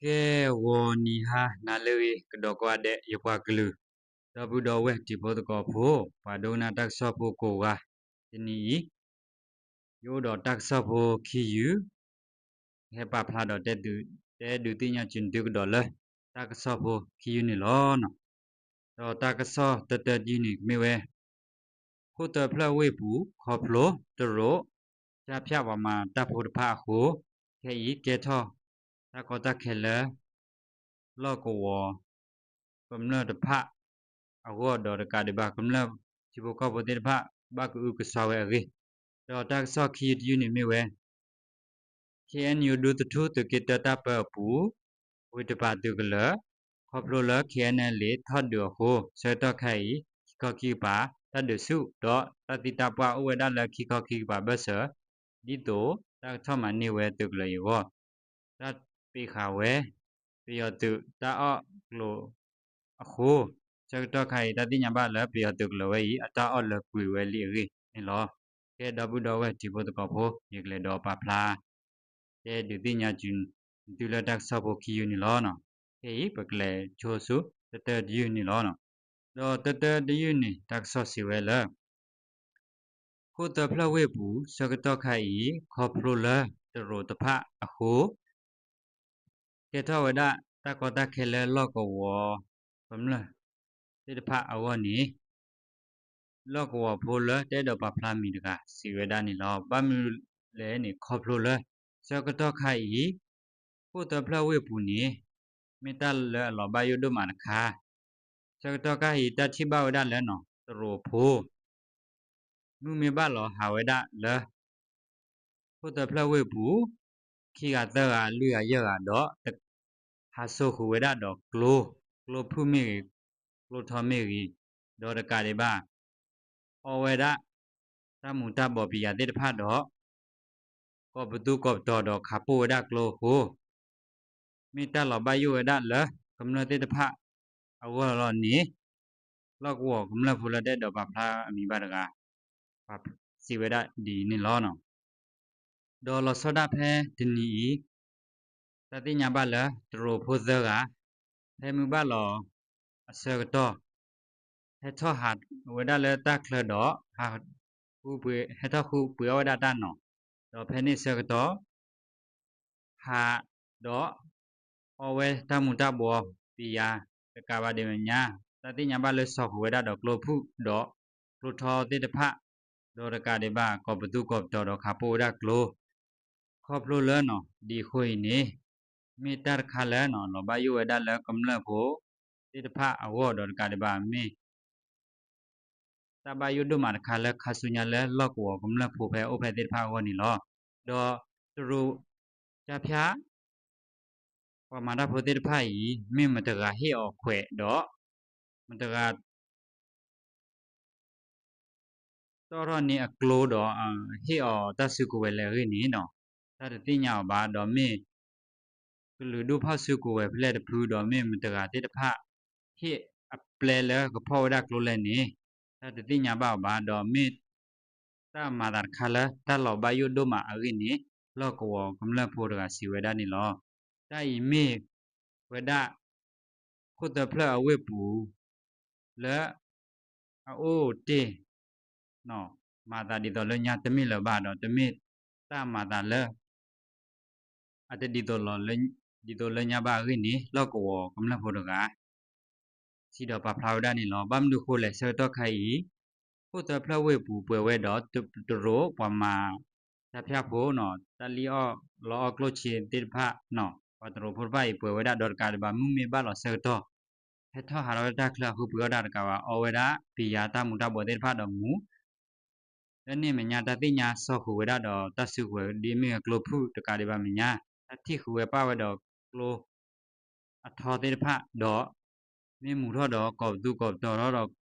ကဲ ဂီၤနံၤဟါနၤလၢအဂ့ၤ ကဒီးကိးဂၤဒဲး ယပှၤကလုာ် ဒီပုၢ်ဒီဝဲၢ်တံၤဖိသကိးဖိ ပှၤဒိကနၣ်တၢ်ကစီၣ်ဖိကိးဂၤ တနံၤအံၤ ယအိၣ်ဒီးတၢ်ကစီၣ်ဖိခံယုၢ် ဟဲပာ်ဖျါဒီးတဲဒုးသ့ၣ်ညါက့ၤသုကဒီးလၢ တၢ်ကစီၣ်ဖိခံယုၢ်န့ၣ်လီၤ. ဒီးတၢ်ကစီၣ်တၢတၢတယုၢ်န့ၣ်မ့ၢ်ဝဲ ခိၣ်သၢဖျၢၣ်ဝ့ၢ်ပူၤ ခီဖျိတရူး ကၠါဖၠၣ်ပှၤမၤတၢ်ဖိတဖၣ်အဃိ ခဲအံၤကဲထီၣ် တၢ်ကီတၢ်ခဲလၢ လီၢ်ကဝီၤ ကမျၢၢ်တဖၣ်အဂီၢ်ဒီးတကးဒံးဘၣ် ကမျၢၢ်ထံဖိကီၢ်ဖိသ့ၣ်တဖၣ် ဘၣ်ကအုကစွါဝဲအဂ့ၢ်, ဒီးတၢ်ကစီၣ်ခံယုၢ်တယုၢ်န့ၣ်မ့ၢ်ဝဲ ခ့ၣ်အဲၣ်ယူၣ် ဒူသထူသုးက့တၢတၢ်ပၢအပူၤ ဝ့ၤတပၤသုးကလၢၤ ခီဖျိလၢ ခ့ၣ်အဲၣ်ယူၣ် ထီၣ်ဒုးအဃိ ဆၢကတီၢ်ခဲအံၤ ခံခီခံကပၤ တၢ်ဒုးဆူၣ် ဒီးတၢ်သံတၢ်ပှၢ်အိၣ်ဝဲဒၣ်လၢခံခီခံကပၤဘၢၣ်စၢၤ ဒ်သိးတၢ်ကထီၣ်မၤန့ၢ်ဝဲသုးကလၢၤအံၤအဂီၢ် တၢ်ပ့းဃာ်ဝဲ ပယီၤသုးတၢ်အီၣ်ကျိၤအဃိ ဆၢကတီၢ်ခါအံၤ တၢ်သ့ၣ်ညါဘၣ်လၢပယီၤသုးကလၢၤဝဲအံၤ အတၢ်အီၣ်လၢာ်ကွံာ်ဝဲလံအဂ့ၢ်န့ၣ်လီၤ. ကဲဒီပုၢ်ဒီဝဲၢ်တံၤဖိသကိးဖိ ယကလဲၤဒီးပာ်ဖျါ တဲဒုးသ့ၣ်ညါက့ၤသုလၢတၢ်ကစီၣ်ဖိခံယုၢ်န့ၣ်လီၤ. ခဲအံၤပကလဲၤဆိဆူတၢတၢတယုၢ်န့ၣ်လီၤ. ဒီးတၢတၢတယုၢ်န့ၣ် တၢ်ကစီၣ်စံးဝဲလၢ ခိၣ်သၢဖျၢၣ်ဝ့ၢ်ပူၤ ဆၢကတီၢ်ခါအံၤ ခီဖျိလၢတရူးတဖၣ်အဃိ ကဲထီၣ်ဝဲဒၣ်တၢ်ကီတၢ်ခဲလၢလီၢ်ကဝီၤကမျၢၢ်သ့ၣ်တဖၣ်အဂီၢ်န့ၣ် လီၢ်ကဝီၤဖိလၢတအဲၣ်ဒိးပာ်ဖျါမံၤတဂၤစံးဝဲဒၣ်န့ၣ်လီၤ. ဘၣ်မနုၤလဲၣ်န့ၣ် ခီဖျိလၢ ခိၣ်သၢဖျၢၣ်ဝ့ၢ်ပူၤန့ၣ် မ့ၢ်တၢ်လၢအလီၤဘၣ်ယိၣ်ဒိၣ်မးတခါ ဆၢကတီၢ်ခါအံၤ တၢ်ထံၣ်ဘၣ်ဝဲဒၣ်လၢ တရူးဖိ မုၢ်မ့ၢ်ဘၣ်လီၤဟးဝဲဒၣ်လၢ ခိၣ်သၢဖျၢၣ်ဝ့ၢ်ပူၤ ခံဂၤသၢဂၤလွံၢ်ဂၤယဲၢ်ဂၤဒီး ဟးစိာ်ဃုာ်ဝဲဒၣ်ဒီးကျိ ကျိဖုၣ်မ့ၢ်ဂ့ၤ ကျိထီမ့ၢ်ဂ့ၤ ဒီးတကးဒံးဘၣ် အီဝဲဒၣ် တၢ်မူၤတၢ်ဘှီးပယၤသ့ၣ်တဖၣ်ဒီး ကိးပသူကိးပတီၤဒီးခးပိၢ်ဝဲဒၣ်ကျိအဃိ မ့ၢ်တၢ်လီၤဘၣ်ယိၣ်ဝဲဒၣ်လၢကမျၢၢ်သ့ၣ်တဖၣ်အဂီၢ်လီၤန့ၣ် လီၢ်ကဝီၤကမျၢၢ်ဖိလၢတအဲၣ်ဒိးပာ်ဖျါအမံၤဘၣ်တဂၤ စံးဝဲဒၣ်ဒ်အံၤန့ၣ်လီၤ. ဒီးလီၤဆီဒၣ်ဖဲတနံၤအံၤ တၢ်သ့ၣ်ညါဘၣ်လၢတရူးဖိသၢဂၤ ဖဲမုၢ်ဘၣ်လီၤအဆၢကတီၢ် ဟဲထီၣ်ဟးဝဲဒၣ်လၢတၢ်ချၢဒီး ဟး ဟဲထီၣ်ဃုပှ့ၤအီၣ်ဝဲဒၣ်တၢ်နီၤ ဒီးဖဲန့ၣ်ဆၢကတီၢ် ဟးဒီး အီဝဲတၢ်မူၤတၢ်ဘှီးပယၤ တကးဘၣ်ဒံးမဲာ်ညါ တၢ်သ့ၣ်ညါဘၣ်လၢစိာ်ဃုာ်ဝဲဒၣ်ဒီးကျိဖုၣ်ဒီးကျိထီသ့ၣ်တဖၣ် ဒီးတကးဒံးဘၣ် ကိးပသူကိးပတီၤဒီးခးပိၢ်ဝဲဒၣ်ကျိ ခီဖျိလၢနီၤ ဒ်အဃိအံၤန့ၣ် မ့ၢ်တၢ်တခါလၢနီၤ လီၤဘၣ်ယိၣ်ဝဲဒၣ်လၢကမျၢၢ်ဖိသ့ၣ်တဖၣ်အဂီၢ်ဒီးတကးဒံးဘၣ်မ့ၢ် တၢ်ဘၣ်ယိၣ်ဒိၣ်မးတခါလၢခါဆူညါလၢလီၢ်ကဝီၤကမျၢၢ်ဖိဖဲအိၣ်ဖဲသ့ၣ်တဖၣ်အဂီၢ်န့ၣ်လီၤ. ဒီးတရူး ကၠါဖၠၣ် ပှၤမၤတၢ်ဖိသ့ၣ်တဖၣ်အံၤ မ့ၢ်မတဂၤဟ့ၣ်အီၤခွဲးဒီး မတဂၤ တီၣ်ထီၣ်န့ၢ်အကျိဒီး ဟ့ၣ်အီၤတၢ်စုကဝဲၤလဲၣ်အဂ့ၢ်န့ၣ်ဒီး တၢ်တသ့ၣ်ညါအီၤဘၣ် ဒီးမ့ၢ် ကလုာ်ဒူၣ်ဖီၣ်စုကဝဲၤဖဲလဲၣ်တဖု ဒီးမ့ၢ်မတဂၤသ့ၣ်တဖၣ် ဟ့ၣ်အပျဲလၢကဖီၣ်ဝဲဒၣ်ကျိလဲၣ်န့ၣ် တၢ်တသ့ၣ်ညါဘၣ်အီၤဘၣ် ဒီးမ့ၢ် တၢ်မၤသးတခါလၢတၢ်လီၤဘၣ်ယိၣ်ဒိၣ်မးအဂ့ၢ်န့ၣ် လီၢ်ကဝီၤကမျၢၢ်ဖိတဂၤစံးဝဲဒၣ်န့ၣ်လီၤ. တၢ်အံၤမ့ၢ်ဝဲဒၣ် ခိၣ်သၢဖျၢၣ်အဝ့ၢ်ပူၤ လၢ အအိၣ်တ့ၢ် မၤသးဒ်သိးလၢညါတမ့ၢ်လၢၤဘၣ်ဒီး တမ့ၢ်တၢ်မၤသးလၢ အတဒ်သိးလီၤ ဒ်သိးလၢညါဘၣ်အဂ့ၢ်န့ၣ် လီၢ်ကဝီၤကမျၢၢ်ဖိတဂၤ စံးဒီးပာ်ဖျါဝဲဒၣ်န့ၣ်လီၤ. ဘၣ်မနုၤဃိလဲၣ် ဆၢကတီၢ်ခါအံၤ ခိၣ်သၢဖျၢၣ်ဝ့ၢ်ပူၤပှဲၤဝဲဒီး တရူးပှၤမၤ ကၠါဖၠၣ်ဖိနီၤ တၢ်လံၣ်အီၣ်လီအီၣ်ကျိၣ်စ့သ့ၣ်တဖၣ်နီၤ ပှၤတရူးဖိတဖၣ်အံၤပှဲၤဝဲဒၣ်ဒီးတကးဒံးဘၣ် မုၢ်မ့ၢ်ဘၣ်လီၤဆၢကတီၢ် ဟဲထီၣ်ဟးထီၣ်ဝဲဒၣ်တၢ်ချၢအဃုပှ့ၤအီၣ်တၢ်တကးဘၣ် အီဝဲဒၣ်ပယၤတၢ်မူၤတၢ်ဘှီးသ့ၣ်တဖၣ်ဒီးမူၤ လၢန့ၣ်မဲာ်ညါ တၢ်သ့ၣ်ညါစိာ်ဃုာ်ဝဲဒၣ်ဒီးတၢ်စုကဝဲၤ ဒ်မ့ၢ်ကျိဖုၣ်တကးဒံးဘၣ်မဲာ်ညါ တၢ်ထံၣ်ဃုာ်ဝဲပၣ်ဝဲဒီးကျိအထီသ့ၣ်တဖၣ်ဒီး မ့ၢ်မူၤထီၣ်ဒီးကိးပသူကိးပတီၤထီၣ်ဒီးကြးကိးပသူကိးပတီၤ ဒီးခး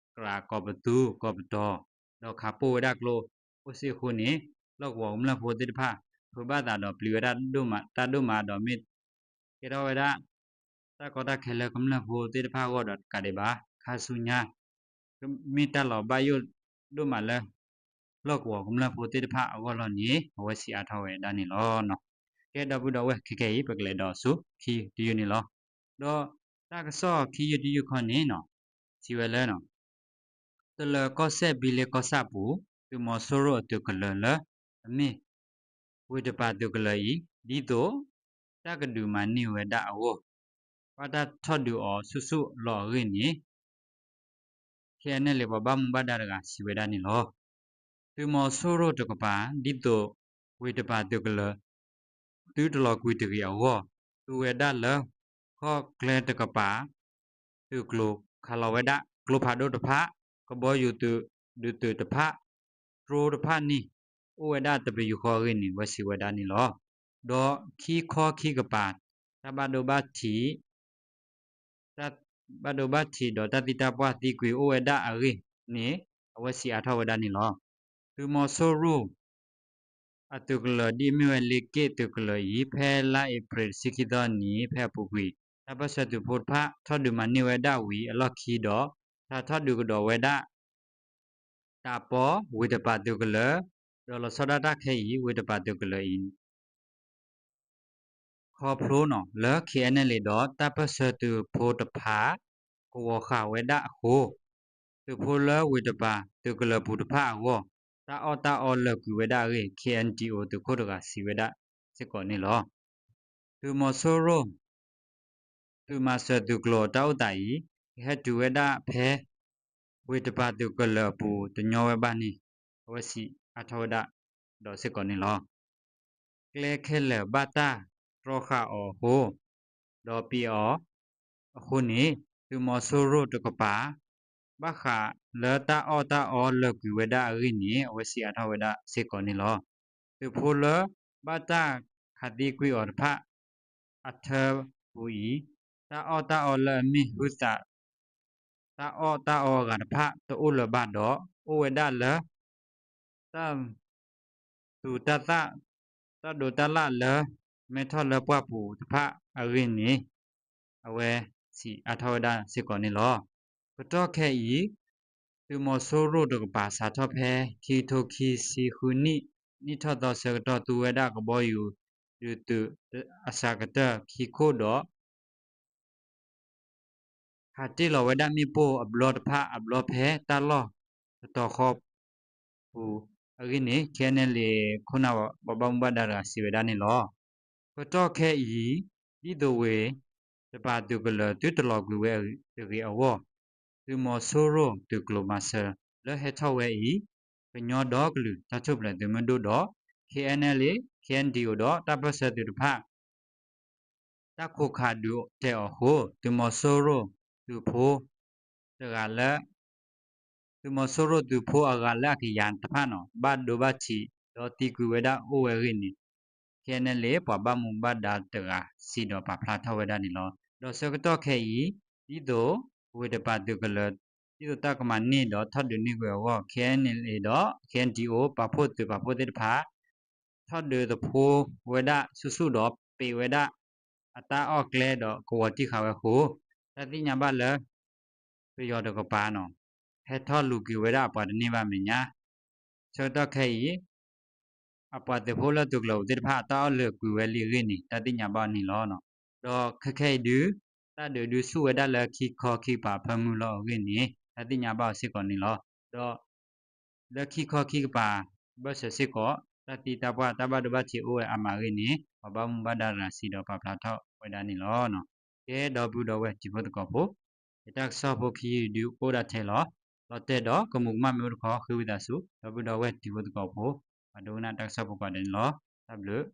ပိၢ်ဝဲဒၣ်ကျိအိၣ်စ့ၢ်အဃိန့ၣ် လီၢ်ကဝီၤကမျၢၢ်ဖိသ့ၣ်တဖၣ် ဖုးဘၣ်သးဒီးပျံၤဝဲဒၣ်ဒိၣ်မး တၢ်ဒိၣ်မးဒီးမ့ၢ် ကဲထီၣ်ဝဲဒၣ် တၢ်ကီတၢ်ခဲလၢကမျၢၢ်ဖိသ့ၣ်တဖၣ်အဂီၢ်ဒီးတကးဒံးဘၣ် ခါဆူညါ မ့ၢ်တၢ်လီၤဘၣ်ယိၣ်ဒိၣ်မးလၢ လီၢ်ကဝီၤကမျၢၢ်ဖိသ့ၣ်တဖၣ်အဂီၢ်လီၤန့ၣ် အဝဲစံးအါထီၣ်ဝဲဒၣ်န့ၣ်လီၤ. ကဲ ဒီပုၢ်ဒီဝဲၢ် ခဲခဲအံၤ ပကလဲၤဒီးဆူခံယုၢ်တယုၢ်န့ၣ်လီၤ. ဒီးတၢ်ကစီၣ်ခံယုၢ်တယုၢ်ခီန့ၣ် စံးဝဲလၢ တလၢၤကီၢ်စဲၣ်ဘံလ့ကီၢ်ဆၣ်ပူၤ သုးမီၤစိရိၤအသုးကလၢၤလၢအမ့ၢ် ဝ့ၤတပၤသုးကလၢၤအံၤ ဒ်သိးတၢ်ကဒုးမၤန့ၢ်ဝဲဒၣ်အဂီၢ် ဘၣ်တၢ်ထီၣ်ဒုးအီၤဆူၣ်ဆူၣ်လီၤအဂ့ၢ်န့ၣ် ခဲအံၤန့ၣ်လံ ပှၤဘၣ်မူဘၣ်ဒါတဂၤစံးဝဲဒၣ်န့ၣ်လီၤ. သုးမီၤစိရိၤတကပၤ ဒ်သိးဝ့ၤတပၤသုးကလၢၤ သုတလီၤကွံာ်တဂ့ၤအဂီၢ် သူဝဲဒၣ်လၢ ခီၣ်ကျဲတကပၤ သုးကျိၤခးလီၤဝဲဒၣ် ကျိဖးဒိၣ်တဖၣ် ကဘီယူၤသုးဒုးသုးတဖၣ် drone တဖၣ်န့ၣ် အိၣ်ဝဲဒၣ်တပယူာ်ဃီအဂ့ၢ်န့ၣ် အဝဲစံးဝဲဒၣ်န့ၣ်လီၤ. ဒီးခံခီခံကပၤ တၢ်ဘၣ်ဒိဘၣ်ထံး တၢ်ဘၣ်ဒိဘၣ်ထံးဒီးတၢ်သံတၢ်ပှၢ်သံကွံာ်အိၣ်ဝဲဒၣ်အဂ့ၢ်န့ၣ် အဝဲစံးအါထီၣ်ဝဲဒၣ်န့ၣ်လီၤ. သုးမီၤစိရိၤ အသုးကလၢၤဒ်အမ့ၢ်ဝဲလ့က့ၣ်သုးကလၢၤအံၤ ဖဲလါအ့ဖြ့ၣ်တဆံခံသီနံၤ ဖဲအပူၤကွံာ် တၢ်ပၢၢ်ဆၢသုးဖိတဖၣ် ထီၣ်ဒုးမၤန့ၢ်ဝဲဒၣ်ဝံၤအလီၢ်ခံဒီး ထးထီၣ်ဒုးကဒီးဝဲဒၣ် တးပီ ဝ့ၤတပၤသုးကလၢၤ ဒီးလီၤဆီဒၣ်တၢ်ခဲအံၤ ဝ့ၤတပၤသုးကလၢၤအံၤ ခီဖျိလၢ ခဲအံၤန့ၣ်လံဒီး တၢ်ပၢၢ်ဆၢသုးဖိတဖၣ် ကဝီၤဃာ်ဝဲဒၣ်အဃိ သုးဖိလၢဝ့ၤတပၤသုးကလၢၤပူၤတဖၣ်အဂီၢ် တၢ်အီၣ်တၢ်အီလၢာ်ကွံာ်ဝဲဒၣ်အဂ့ၢ် K N D O သုးခိၣ်တဂၤစံးဝဲဒၣ်စ့ၢ်ကီးန့ၣ်လီၤ. သုးမီၤစိရိၤ သုးမၤစၢၤသုးကျိၤတၢ်အိၣ်သးအံၤ ကဟဲတုၤဝဲဒၣ်ဖဲ ဝ့ၤတပၤသုးကလၢၤအပူၤတညီဝဲဘၣ်န့ၣ် အဝဲစံးအါထီၣ်ဝဲဒၣ်ဒီးစ့ၢ်ကီးန့ၣ်လီၤ. ကျဲခဲလၢာ်ဘၣ်တၢ်တြီဃာ်အီၤအဃိ ဒီးပံၤအီၤအဃိန့ၣ် သုးမီၤစိရိၤတကပၤ ဘၣ်ဃးလၢတၢ်အီၣ်တၢ်အီလၢာ်ကွံာ်ဝဲဒၣ်အဂ့ၢ်န့ၣ် အဝဲစံးအါထီၣ်ဝဲဒၣ်စ့ၢ်ကီးန့ၣ်လီၤ. သုးဖိလၢဘၣ်တၢ်ခးသံကွံာ်အီၤတဖၣ် အထၢပူၤအံၤ တၢ်အီၣ်တၢ်အီလၢအမ့ၢ်ဟုသး တၢ်အီၣ်တၢ်အီအဂၤတဖၣ်တအိၣ်လၢၤဘၣ်ဒီး အိၣ်ဝဲဒၣ်လၢ တၢ်သူတၢ်သၣ် တၢ်ဒိးတၢ်လၣ်လၢ မဲထီၣ်လၢပှၢ်ပူၤတဖၣ်အဂ့ၢ်န့ၣ် အဝဲစံးအါထီၣ်ဝဲဒၣ်စ့ၢ်ကီးန့ၣ်လီၤ. ကတီၢ်ခဲအံၤ သုးမီၤစိရိၤတကပၤစးထီၣ်ဖဲ ခံကထိခံဆံဃုနံၣ် နံၣ်ထီၣ်သီဆၢကတီၢ် သူဝဲဒၣ်ကဘီယူၤ ဒုးသုးအစှၤကတၢၢ်ခံခိၣ်ဒီး ဟးတ့ၢ်လီၤဝဲဒၣ်မ့ၣ်ပိၢ်အဘျီတဖၣ်အဘျီဖဲ တၢ်လီၢ်တတီၤဃီပူၤအဂ့ၢ်န့ၣ် ခဲအံၤန့ၣ်လံ ခိၣ်နၢ်ပှၤဘၣ်မူဘၣ်ဒါတဂၤစံးဝဲဒၣ်န့ၣ်လီၤ. ကတီၢ်ခဲအံၤ ဒ်သိးဝ့ၤတပၤသုးကလၢၤ သုတလီၤကွံာ်ဝဲတဂ့ၤအဂီၢ် သုးမီၤစိရိၤသုးကျိၤမၤစၢၤလၢဟဲထီၣ်ဝဲအံၤ ကညီဒီကလုာ်တၢ်ထူၣ်ဖျဲးသုးမုၢ်ဒိၣ်ဒီး K N L A K N D O ဒီးတၢ်ပၢၢ်ဆၢသုးတဖၣ် တၢ်ခိးခးဒုးတဲာ်အီၤအဃိ သုးမီၤစိရိၤသုးဖိတဂၤလၢ သုးမီၤစိရိၤသုးဖိအဂၤလၢအကယၤတဖၣ်န့ၣ် ဘၣ်ဒိဘၣ်ထံးဒီးသံကွံာ်ဝဲဒၣ်အိၣ်ဝဲအဂ့ၢ်န့ၣ် ခဲအံၤန့ၣ်လံ ပှၤဘၣ်မူဘၣ်ဒါတဂၤစံးဒီးပာ်ဖျါထီၣ်ဝဲဒၣ်န့ၣ်လီၤ. ဒီးဆၢကတီၢ်ခဲအံၤ ဒ်သိးဝ့ၤတပၤသုးကလၢၤ ဒ်သိးတၢ်ကမၤန့ၢ်ဒီးထီၣ်ဒုးန့ၢ်ကွံာ်အဂီၢ် ခဲအံၤန့ၣ်လံဒီး K N D O ပာ်ဖှိၣ်သုးပာ်ဖှိၣ်သ့ၣ်တဖၣ် ထီၣ်ဒုးသဖှိဝဲဒၣ်ဆူၣ်ဆူၣ်ဒီးပံးဝဲဒၣ် အတၢ်အီၣ်ကျဲဒီးကဝီၤတံၢ်ဃာ်ဝဲအဃိ တၢ်သ့ၣ်ညါဘၣ်လၢ ပယီၤတကပၤန့ၣ် ဟဲထီၣ်လူၤက့ၤဝဲဒၣ်အပှၤတန့ၢ်ဘၣ်မဲာ်ညါ ဆၢကတီၢ်ခဲအံၤ အပှၤသုးဖိလၢသုးကလၢၤပူၤသ့ၣ်တဖၣ် တၢ်အီၣ်လၢာ်ကွံာ်ဝဲလံအဂ့ၢ်န့ၣ် တၢ်သ့ၣ်ညါဘၣ်န့ၣ်လီၤ. ဒီးခဲခဲအံၤဒုး တၢ်ဒုးဒုးဆူၣ်ဝဲဒၣ်လၢခံခီခံကပၤဖၢမုၢ်လီၤအဂ့ၢ်န့ၣ် တၢ်သ့ၣ်ညါဘၣ်အီၤစ့ၢ်ကီးန့ၣ်လီၤ. ဒီး လၢခံခီခံကပၤ ဘၢၣ်စၢၤစ့ၢ်ကီး တၢ်သံတၢ်ပှၢ်တၢ်ဘၣ်ဒိဘၣ်ထံးအိၣ်ဝဲအါမးအဂ့ၢ်န့ၣ် ပှၤဘၣ်မူဘၣ်ဒါတဂၤစံးဒီးပာ်ဖျါထီၣ်ဝဲဒၣ်န့ၣ်လီၤ. ကဲ ဒီပုၢ်ဒီဝဲၢ်တံၤဖိသကိးဖိ ယတၢ်ကစီၣ်ဖိခံယုၢ်ဒုးအိၣ်ဒၣ်ထဲလီၤ. လီၤတဲာ်ဒီးကမူးကမၣ်မ့ၢ်အိၣ်တခီ ဃ့ဝံသးစူၤ ဒီပုၢ်ဒီဝဲၢ်တံၤဖိသကိးဖိ ပှၤဒိကနၣ်တၢ်ကစီၣ်ဖိကိးဂၤဒဲးန့ၣ်လီၤ. တၢ်ဘျုး